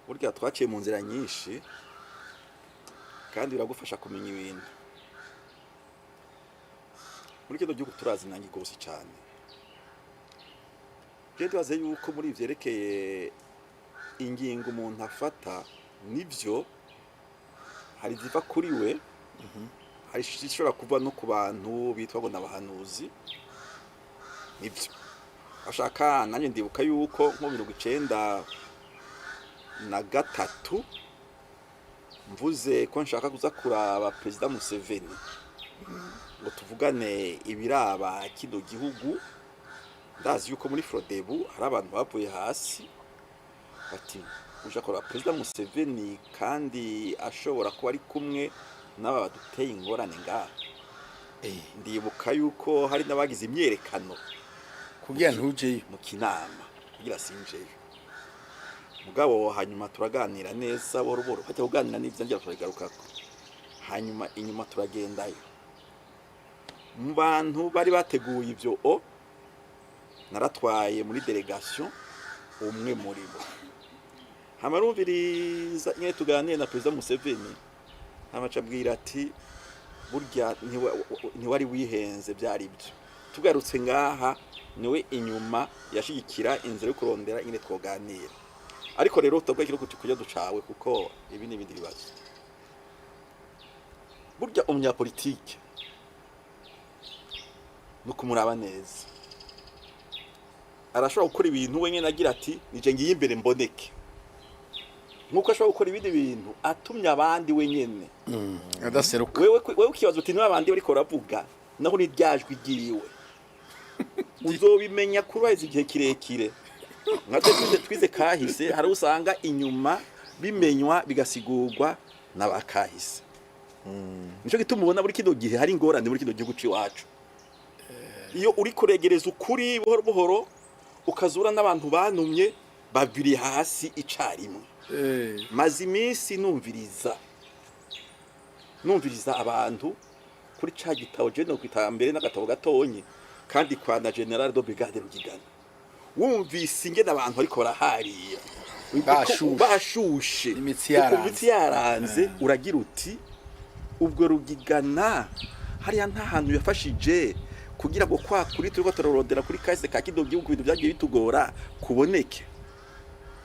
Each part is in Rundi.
Burya twaciye mu nzira nyinshi kandi biragufasha kumenya ibintu. Muri kino gihugu turazi nange rwose cyane. Je ndibaze yuko muri ivyerekeye ingingo umuntu afata, nivyo, hari iziva kuri we, hari ishobora kuva no ku bantu bitwa ngo n'abahanuzi. Nivyo, ashaka nanjye ndibuka yuko nko 93 mvuze ko nshaka kuza kuraba Perezida Museveni ngo tuvugane ibiraba kino gihugu. Ndazi yuko muri Frodebu hari abantu bavuye hasi bati: "Uja kuraba Perezida Museveni kandi ashobora kuba ari kumwe n'aba baduteye ingorane ngaha?" Ndibuka yuko hari n'abagize imyerekano kugira ntujeyo. Mu Kinama kugira sinjeyo. Mugabo hanyuma turaganira neza buhoro buhoro, hajya kuganira n'ivyo ngira turabigarukako. Hanyuma inyuma turagendayo. Mu bantu bari bateguye ivyo, o naratwaye muri délégation umwe muri bo. Hama arumviriza nyene tuganire na Perezida Museveni, hama aca abwira ati: "Burya ntiwari wihenze, byari byo." Tugarutse ngaha, niwe inyuma yashigikira inzira yo kurondera ingene twoganira. Ariko rero tutabwa ikiro kujya ducawe, kuko ibi n'ibindi bibazo. Burya umunyapolitike no kumuraba neza, arashobora gukora ibintu wenyine agira ati: "Nije ngiye imbere mboneke", nkuko ashobora gukora ibindi bintu atumye abandi wenyene. Adaseruka. Wewe ukibaza uti: "Niba abandi bariko baravuga, naho ni ryajwi ryiwe." Uzobimenya kuraheza igihe kirekire. Nka twize kahise, hari usanga inyuma bimenywa, bigasigurwa n'abakahise. Nico gituma ubona muri kino gihe hari ingorane muri kino gihugu c'iwacu. Iyo uri kuregereza ukuri buhoro buhoro, ukazura n'abantu banumye babiri hasi icarimwe. Maze iminsi numviriza abantu kuri ca gitabo je no kwita mbere n'agatabo gatonyi kandi kwa na Général de Brigade Rugigana. Wumvise ingene abantu ariko baraharira. Bashushe. Bashushe. Imitsi yaranze. Ukumva imitsi yaranze. Uragira uti: "Ubwo Rugigana hariya nta hantu yafashije kugira ngo kwa kuri turiko turarondera kuri kahise ka kino gihugu, ibintu byagiye bitugora, kuboneke?"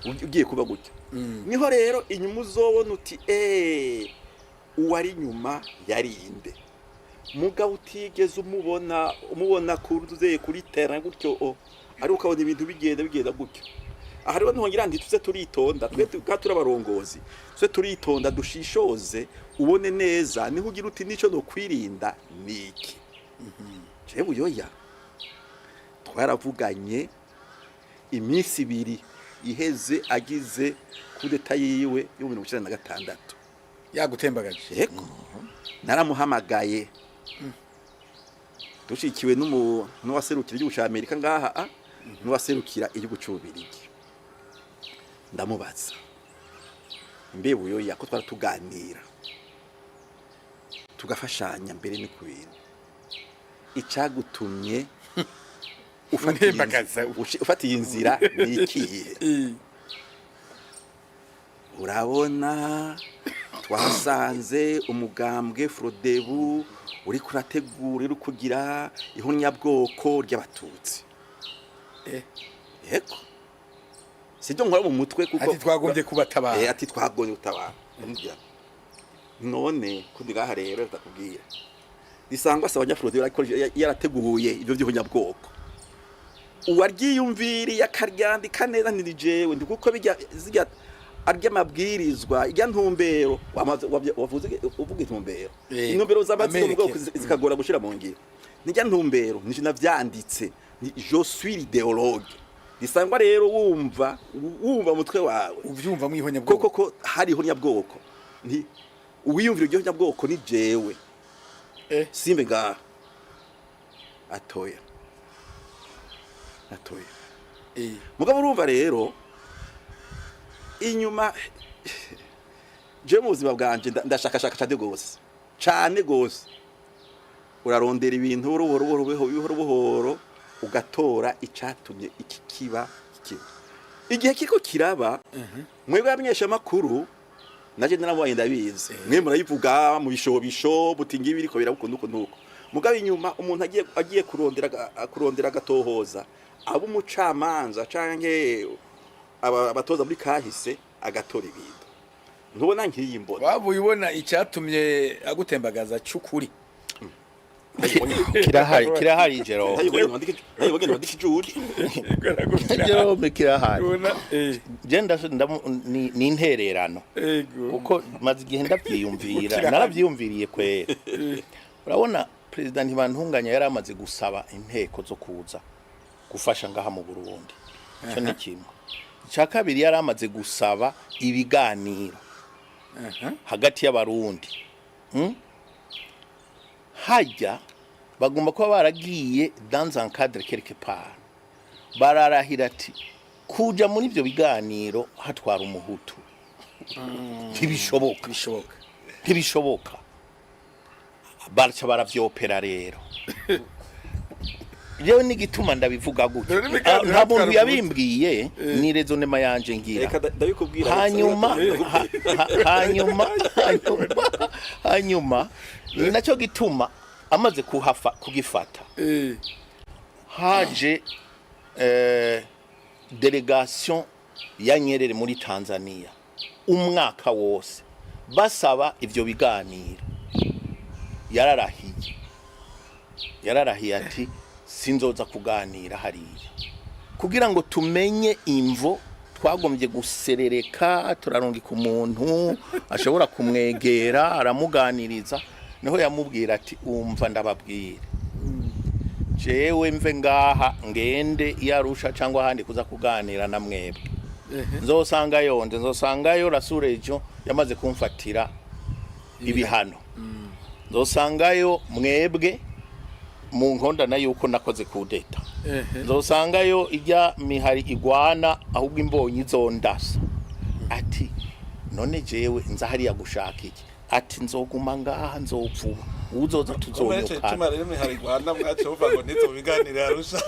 Ugiye kuba gutya, niho rero inyuma uzobona uti: "Eh, uwari inyuma yarinde?" Mugabo utigeze umubona kuri kuri terrain gutyo, o ariko ukabona ibintu bigenda gutyo. Aha rero ntongera nti tuze turitonda twe turi abarongozi, tuze turitonda, dushishoze, ubone neza. Niho ugira uti: "Nico no kwirinda niki?" Jewe Buyoya twaravuganye iminsi 2 iheze agize kudeta yiwe yo 96. Yagutembagaje. Yego, naramuhamagaye dushikiwe n'uwaserukira igihugu ca Amerika ngaha, n'uwaserukira igihugu c'Ububirigi. Ndamubaza: "Mbe Buyoya, ko twara tuganira tugafashanya mbere ni ku bintu, icagutumye Untembagaza. ufata iyi nzira ni ikihe?" "Urabona, twasanze umugambwe Frodebu uri kurategura, uri kugira ihonyabwoko ry'Abatutsi." Yego, sibyo nkora mu mutwe kuko Ati: "Twagombye kubatabara." Ati: "Twagombye gutabara." Ndamubwira: "None kundi ngaha rero ndakubwira, risangwa se abanyafurodi ariko yarateguye ibyo by'ihonyabwoko, uwaryiyumviriye akaryandika neza ni jewe ndi, kuko bijya zijya arya mabwirizwa, ijya ntumbero wavuze uvuga intumbero, intumbero z'abazi mu bwoko Amerekeza. zikagora gushira mu ngiro. Nijya ntumbero nije navyanditse, ni je suis l'idéologue." Risangwa rero wumva umutwe wawe uvyumva mwihonyabwoko. Koko ko hari ihonyabwoko, nti uwiyumvira iryo honyabwoko ni jewe. Simbe ngaha atoya atoya. Mugabo urumva rero inyuma, je mu buzima bwanje ndashakashaka cane gose, cane gose. Urarondera ibintu buhoro buhoro buhoro buhoro buhoro, ugatora icatumye iki kiba kiba. Igihe kiriko kiraba, mwebwe abamenyeshamakuru, naje narabaye, ndabizi, mwe murayivuga mu bishobisho buti ngibi biriko birabukunda uko nuko, mugabo inyuma umuntu agiye kurondera agatohoza, abo umucamanza canke abatoza muri kahise agatora ibintu, ntubona nk'iyi mbona. Wavuye ubona icyatumye agutembagaza c'ukuri. Kirahari, kirahari, Jerome. Ntayibonye nwandike ijuri. Jerome, kirahari. Ubona Je ni intererano kuko maze igihe ndabyiyumvira. Kirahari. Narabyiyumviriye kwera. Urabona, Perezida Ntibantunganya yari amaze gusaba inteko zo kuza gufasha ngaha mu Burundi. Icyo ni kimwe. Icya kabiri, yari amaze gusaba ibiganiro hagati y'Abarundi. Hajya bagomba kuba baragiye dans un cadre quelque part, bararahira ati kuja muri ibyo biganiro hatwara Umuhutu ntibishoboka. Bishoboka. Ntibishoboka. Baca baravyopera. Rero jewe n'igituma ndabivuga gutyo, Rero n'ibiganiro nta muntu hatwara Umuhutu. yabimbwiye, ni raisonnement yanje ngira. Reka ndabikubwira. Hanyuma hanyuma ni nacyo gituma amaze kuhafa kugifata, haje délégation ya Nyerere muri Tanzania umwaka wose basaba ivyo biganiro. Yararahiye ati sinzoza kuganira hariya. Kugira ngo tumenye imvo, twagombye guserereka, turarungika umuntu ashobora kumwegera, aramuganiriza. Niho yamubwira ati umva ndababwira, jewe mve ngaha ngende iyo Arusha cyangwa ahandi kuza kuganira na mwebwe, nzosangayo nde? Nzosangayo rasurejo yamaze kumfatira ibihano, nzosangayo mwebwe mu nkondana yuko nakoze kudeta, nzosangayo ijya mihari igwana, ahubwo imbonyi izondasa. Ati none jewe nza hariya gushaka iki? Ati nzoguma ngaha, nzopfuba, uzoza tuzonyukana. Cuma rero imihari igwana mwace muvuga ngo nizo biganiro Arusha.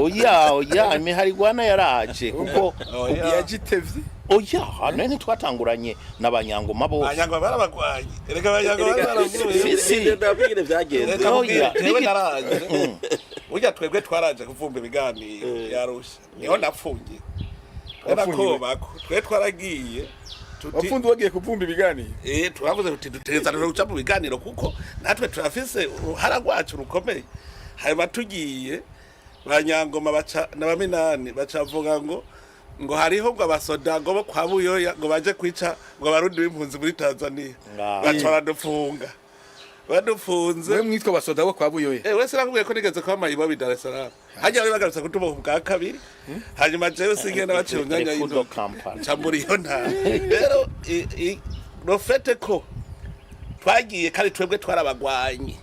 Oya, oya, imihari igwana yaraje kuko Oya. Yagitevye. Oya, none ntitwatanguranye n'abanyangoma bose? Abanyangoma barabagwanye, erega abanyangoma bari baravuye. Si, si. Ndabwire byagenze. Reka mubwire, Oya, jewe naraje burya, twebwe twaraje kuvumba ibiganiro yarusha, niho napfungiye. Wafungiwe? Nakobako twe twaragiye tuti Wafunze wagiye kuvumba ibiganiro? Eh, turavuze tuti dutegerezwa guca mu biganiro kuko natwe turafise uruhara rwacu rukomeye. Hanyuma tugiye, banyangoma baca n'abaminani bacavuga ngo hariho ngo abasoda ngo bo kwa Buyoya ngo baje kwica ngo Abarundi b'impunzi muri Tanzania. Baca baradufunga, badufunze. Mwe mwitwa basoda bo kwa Buyoya? Eh, wese nakubwiye ko nigeze kwa mayibobi Dar es Salaam. Hajya bari bagarutse kutuboha ubwa kabiri, hanyuma jewe singenda baciye mu myanya Refudo y'intoki. Kampala. Nca muri iyo ntara rero rofete ko twagiye kandi twebwe twarabagwanyi,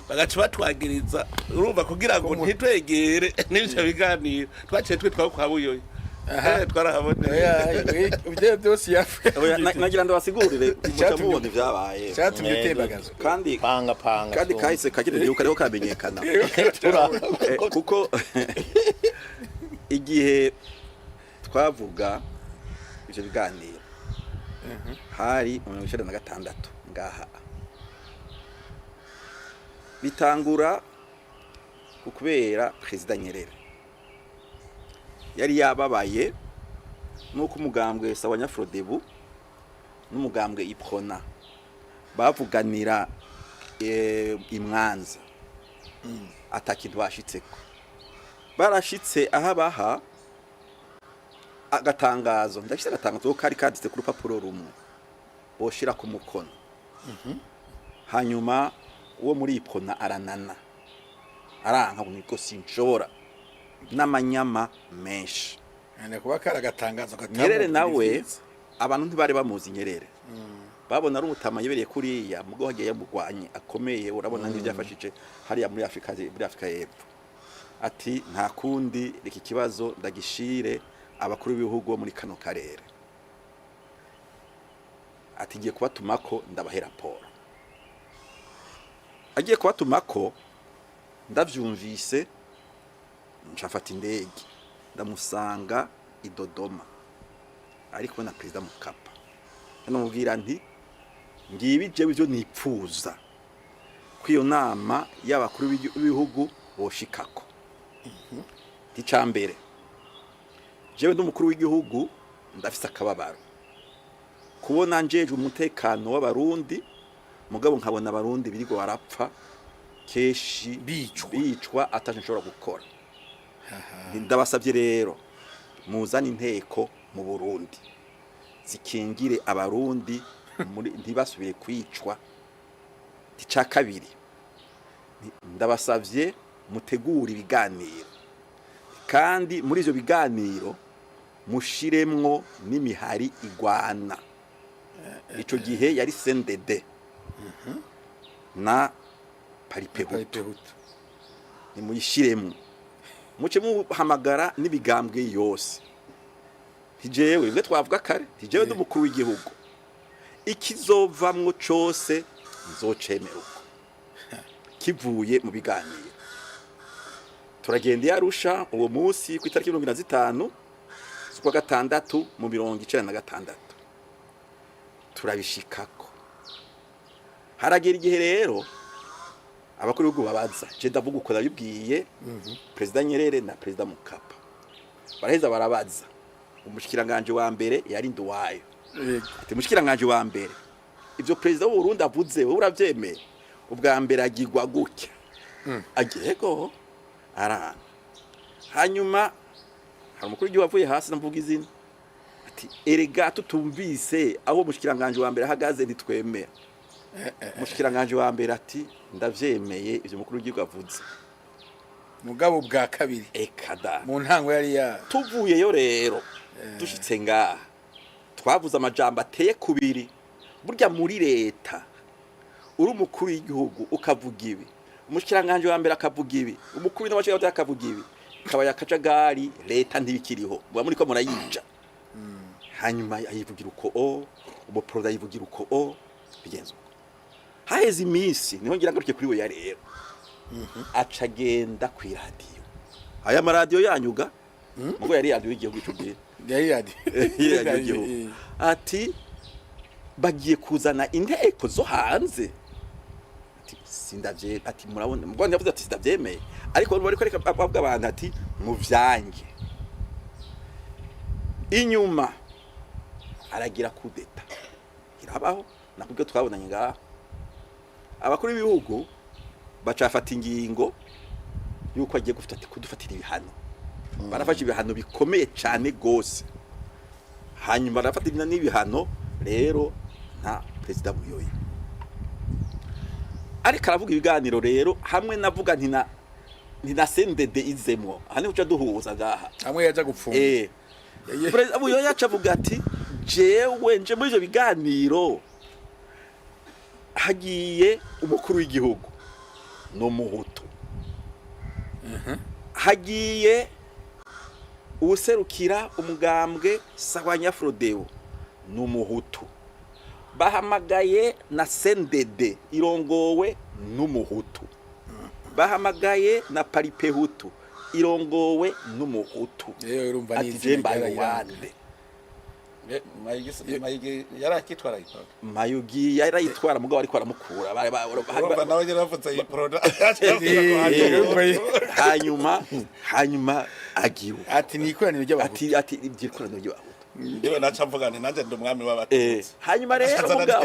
bagaca batwagiriza, urumva, kugira ngo ntitwegere n'ivyo biganiro, twaciye twitwaho kwa Buyoya. Eh, twarahaboneye. Ibyo byose yapfuye. Oya, nagira ndabasigurire muca mubona ibyabaye. Icyatumye utembagazwa. Kandi Panga panga. kandi kahise kakiri gihugu kariho kamenyekana. Kuko igihe twavuga ivyo biganiro hari mu 96, ngaha bitangura ku kubera Perezida Nyerere yari yababaye nuko umugambwe Sawanya-Frodebu n'umugambwe Iprona bavuganira imwanza atakintu bashitseko. Barashitse aho abaha agatangazo, ndafise agatangazo kari kanditse ku rupapuro rumwe boshira ku mukono. Hanyuma uwo muri Iprona aranana, aranka ngo niko sinshobora n'amanyama menshi. Ni kuba kari agatangazo. Nyerere nawe abantu ntibari bamuzi. Nyerere babona ari umutama yibereye kuriya, mugo hagiye yamugwanye akomeye. Urabona n'ibyo yafashije hariya muri Afrika y'Epfo. Ati nta kundi, reka ikibazo ndagishire abakuru b'ibihugu bo muri kano karere. Ati ngiye kubatumako ndabahe raporo. Agiye kubatumako, ndavyumvise, nca mfata indege ndamusanga. I Dodoma ari kumwe na Perezida Mukapa, namubwira nti: "Ngibi jewe ivyo nipfuza ko iyo nama y'abakuru b'ibihugu boshikako. Icya mbere, jewe n'umukuru w'igihugu ndafise akababaro kubona njejwe umutekano w'Abarundi, mugabo nkabona Abarundi biriko barapfa keshi, Bicwa. bicwa, ataco nshobora gukora. Ndabasabye rero muzane inteko mu Burundi zikingire Abarundi ntibasubire kwicwa. Icya kabiri, ndabasabye mutegure ibiganiro, kandi muri ivyo biganiro mushiremwo n'imihari igwana." Ico gihe yari CNDD na Palipehutu. Palipehutu. Nimuyishiremwo, muce muhamagara n'ibigambwe yose. Ntijewe bimwe twavuga kare, ntijewe n'umukuru w'igihugu, ikizovamwo cose nzocemera uko kivuye mu biganiro. Turagenda i Arusha uwo munsi ku itariki 25 z'ukwa gatandatu mu 96, turabishikako. Haragera igihe rero abakuru b'ibihugu babaza, je ndavuga uko nabibwiye Perezida Nyerere na Perezida Mukapa. Baraheza barabaza umushikiranganje wa mbere, yari Nduwayo, ati: "Mushikiranganje wa mbere, ivyo perezida w'u Burundi avuze wowe uravyemeye?" Ubwa mbere agirwa gutya, agiyego aranga. Hanyuma hari umukuru w'igihugu avuye hasi, ndavuga izina, ati: "Erega tutumvise aho umushikiranganje wa mbere ahagaze ntitwemera." Umushikiranganje wa mbere ati: "Ndavyemeye ivyo umukuru w'igihugu avuze." Mugabo bwa kabiri Ekada. mu ntango yari ya Tuvuyeyo rero, dushitse ngaha, twavuze amajambo ateye kubiri. Burya muri leta uri umukuru w'igihugu ukavuga ibi, umushikiranganje wa mbere akavuga ibi, umukuru w'inama akavuga ibi, kabaya akajagari, leta ntibikiriho, muba muriko murayica. Hanyuma ayivugira uko o umuprofesseur ayivugira uko o bigenza uko. Haheze iminsi, niho ngira ngaruke kuri we ya rero, aca agenda kw'iradiyo, aya maradiyo yanyuga mugo yari radiyo y'igihugu ico gihe. Yari radiyo. Yari radiyo y'igihugu, ati: "Bagiye kuzana inteko zo hanze." Ati: "Sindavye." Ati: "Murabona mu Rwanda." Yavuze ati: "Sindavyemeye." Ariko bariko ariko avuga abantu ati: "Muvyange." Inyuma aragira kudeta irabaho, nakubwo twabonanye ngaha. Abakuru b'ibihugu bacafata ingingo yuko agiye kudufatira ibihano. Barafashe ibihano bikomeye cyane gose. Hanyuma barafata n'ibihano rero nta Perezida Buyoya ariko aravuga ibiganiro rero, hamwe navuga nti na CNDD izemwo. Aha niho uca duhuza ngaha. Hamwe yaja gupfunga. Perezida Buyoya aca avuga ati: "Jewe nje muri ivyo biganiro, hagiye umukuru w'igihugu n'Umuhutu, hagiye uwuserukira umugambwe Sahwanya Frodebu n'Umuhutu, bahamagaye na CNDD irongowe n'Umuhutu, bahamagaye na Palipehutu irongowe n'Umuhutu." Yewe, urumva Ati: n'izina "Je mbaye ryarayiranga. uwande?" Mayigi yari akitwara iProna? Mayugi yarayitwara, mugabo ariko aramukura. Urumva nawe nyine bavuze iProna. Hanyuma agiwe Ati: "Ni ikoraniro ry'Abahutu." Ati: "Ibyo ikoraniro ry'Abahutu." Yewe, naca mvuga nti nanjye ndi umwami w'Abatutsi. Hanyuma rero mugabo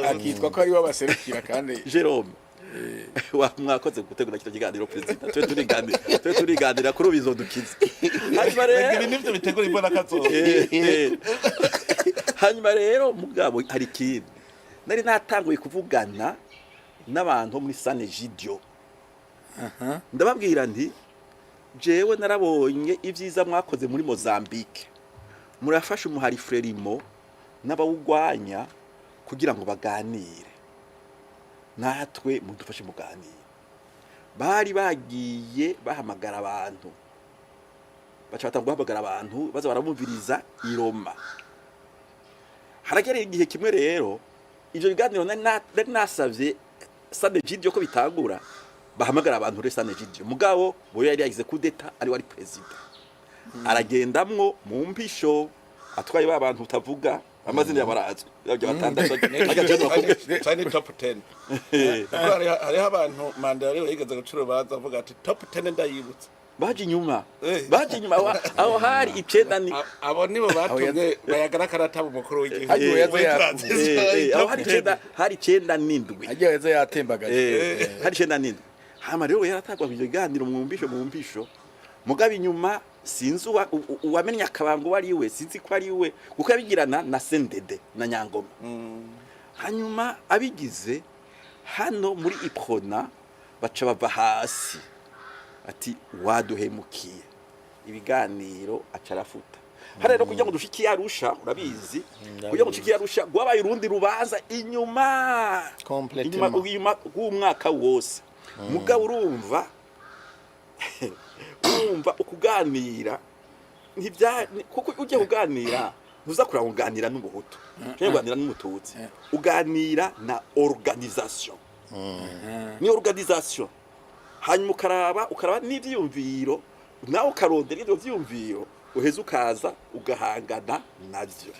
Akitwa ko ari we abaserukira kandi. Jerome, wa mwakoze gutegura kino kiganiro. Perezida, tube turiganira kuri ubu bizodukiza. Hanyuma rero Ibi nivyo bitegura imbona kazoza. Hanyuma rero mugabo hari ikindi nari natanguye kuvugana n'abantu bo muri Sanegidio, ndababwira nti: "Jewe narabonye ibyiza mwakoze muri Mozambique, murafasha umuhari Frelimo n'abawugwanya kugira ngo baganire, natwe mudufashe muganire." Bari bagiye bahamagara abantu, baca batanga guhamagara abantu baza baramumviriza i Roma. Haragera igihe kimwe rero ivyo biganiro nari nasavye Sanegidio ko bitangura, bahamagara abantu muri Sanegidio, mugabo boyo yari yagize kudeta, ari wari perezida. Aragendamwo mu mpisho, atwaye ba bantu utavuga amazina yabo, arazwi, yabyo batandatu. Cari ni top 10, kuko hariho abantu Mandela ariwe yigeze guca urubanza avuga ati: "Top 10 ndayibutse." Baje inyuma, baje inyuma, aho hari icenda ni Abo nibo batumye bayagara karataba umukuru w'igihugu. Hagiye yaza Muri transition, aho top hari 10. icenda, hari icenda n'indwi. Agiye yaza yatembagaje. Hari icenda n'indwi. Hama rero yaratagwa ibyo biganiro mu mpisho, mu mpisho. Mugabo inyuma sinzi uwamenya akabango uwo ari we, sinzi ko ari we, kuko yabigirana na Sendede na Nyangoma. Hanyuma abigize hano muri Uprona baca bava hasi ati: "Waduhemukiye." Ibiganiro aca arafuta. Hariya rero kugira ngo dushike i Arusha, urabizi, kugira ngo dushike i Arusha rwabaye urundi rubanza inyuma. Complètement. Inyuma rw'umwaka wose. Mugabo urumva ukuganira ntibya kuko ujya kuganira ntuza kuraba kuganira n'Umuhutu cyangwa kuganira n'Umututsi, uganira na organisation, ni organisation. Hanyuma ukaraba n'ivyiyumviro, nawe ukarondera ivyo vyiyumviro, uheza ukaza ugahangana navyo.